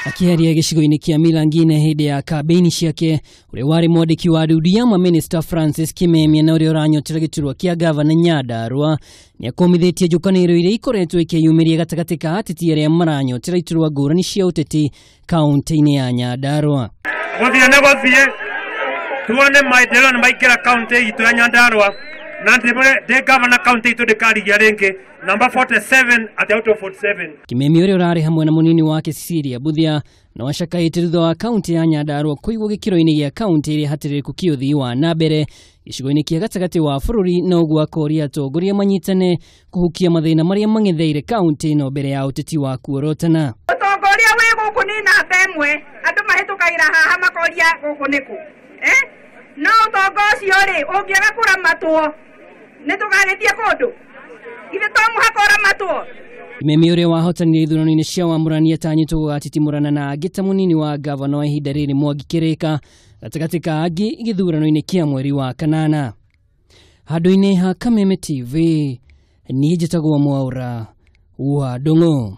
Akĩaria gĩcigo-inĩ kĩa Milangine hĩndĩ ya kambĩini ciake, ũrĩa warĩ mwandĩki wa ndundu ya mamĩnĩsta Francis Kimemia na ũrĩa ũranyotera gĩturwa kĩa gavana Nyandarua nĩ akomithĩtie njũkanĩrĩro iria ikoretwo ikĩyumĩria gatagatĩ ka ateti arĩa maranyotera iturwa ngũrani cia ũteti kaunti-inĩ ya Nyandarua. Gũthiĩ nĩ gũthiĩ tuone maendeleo nĩ maingĩra kaunti itũ ya Nyandarua, na ndĩ gavana kaunti itũ ndĩkarigia rĩngĩ namba 47 at out of 47. Kimemi ũrĩa ũrarĩ hamwe na mũnini wake Cecilia Buthia no acakaĩte thutha wa kaunti ya Nyandarua kũigwo gĩkĩro-inĩ gĩa kaunti ĩrĩa hatĩrĩrĩku kĩũthii wa na mbere gĩcigo-inĩ kĩa gatagatĩ wa bũrũri, na ũguo akoria atongoria manyitane kũhukia mathĩna marĩa mang'etheire kaunti ĩno mbere ya ũteti wa kuorotana. Ũtongoria wĩ gũkũ nĩ namba ĩmwe, andũ mahĩtũkagĩra haha makoria gũkũ nĩkũ, no ũtonga ũcio rĩ ũngĩaga kũramatwo nĩ tũgagĩthiĩ kũndũ, ithe to mũhaka ũramatwo. Kimemi ũrĩa wahotanire ithurano-inĩ cia wamũrani atanyĩtwo gũgatitimũrana na angĩ ta mũnini wa gavana wa ihinda rĩrĩ Mwangi Kĩrĩka gatagatĩ ka angĩ gĩthurano-inĩ kĩa mweri wa kanana. Handũ-inĩ ha Kameme TV, niĩ njĩtagwo Mwaũra wa Ndung'u.